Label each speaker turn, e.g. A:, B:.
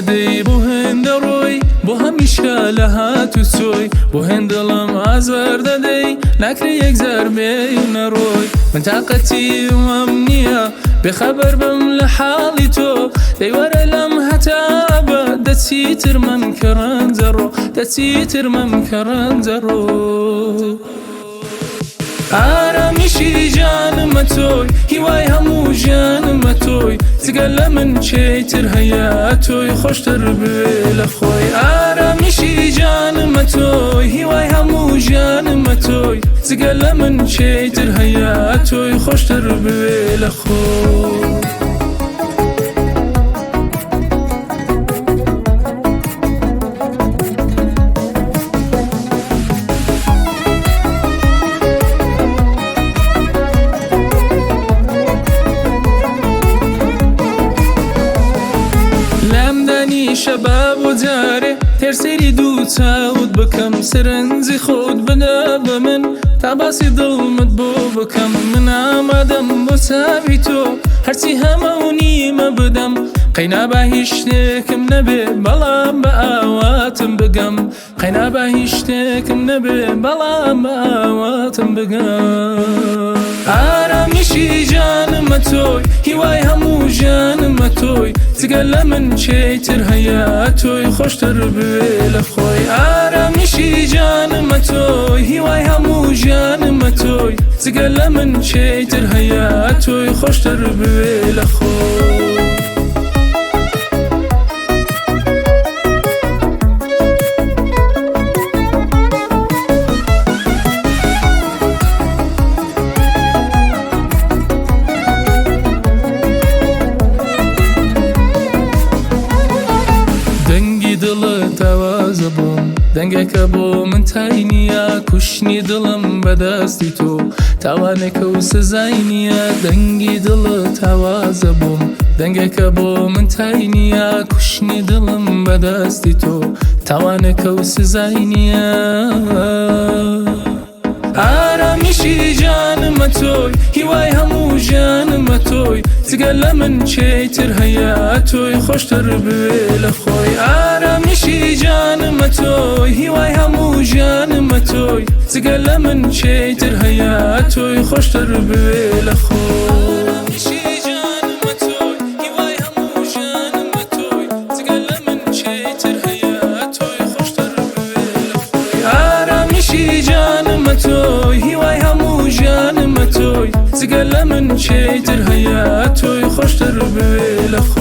A: دەدەی بۆ هێندە ڕۆی بۆ هەمیشە لە هات و چۆی بۆ هێندڵم ئازار دەدەی ناکرێ یەکجار بێ و نەڕۆی من تاقەتی وام نییە بێخەبەر بم لە حاڵی تۆ دەیوەرە لەم هەتا بە دەچیتر من کە ڕەنجەڕۆ دەچیتر من کە ڕەنجەڕۆ ئارامیشی ژیانمە تۆی هیوای هەموو ژیانمە تۆی جگە لە من چێتر هەیە تۆی خۆشتر بوێ لە خۆی ئارامیشی ژیانمە تۆی هیوای هەموو ژیانمە تۆی جگە لە من چێتر هەیە تۆی خۆشتر بوێ لە خۆی. لام دانیشە با بۆ جارێ تێر سەیری دوو چاوت بکەم سەرنجی خۆت بدە بە من تا باسی دڵمت بۆ بکەم من ئامادەم بۆ چاوی تۆ هەرچی هەمە و نیمە بدەم قەینا با هیچ شتێکم نەبێ بەڵام بە ئاواتم بگەم قەینا با هیچ شتێکم نەبێ بەڵام بە ئاواتم بگەم ئارامیشی ژیانمە تۆی هیوای هەموو ژیانمە تۆی جگە لە من چێتر هەیە تۆی خۆشتر بوێ لە خۆی ئارامیشی ژیانمە تۆی هیوای هەموو ژیانمە تۆی جگە لە من چێتر هەیە تۆی خۆشتر بوێ لە خۆی. دەنگی دڵت ئاوازە بۆم دەنگێکە بۆ من تای نییە کوشتنی دڵم بەدەستی تۆ تاوانێکە و سزای نییە دەنگی دڵت ئاوازە بۆم دەنگێکە بۆ من تای نییە کوشتنی دڵم بەدەستی تۆ تاوانێکە و سزای نییە. ئارامیشی ژیانمە تۆی هیوای هەموو ژیانمە تۆی جگە لە من چێتر هەیە تۆی خۆشتر بوێ لە خۆی ئارامیشی ژیانمە تۆی هیوای هەموو ژیانمە تۆی جگە لە من چێتر هەیە تۆی خۆشتر بوێ لە خۆی. ئارامیشی ژیانمە تۆی هیوای هەموو ژیانمە تۆی جگە لە من چێتر هەیە تۆی خۆشتر بوێ لە خۆی.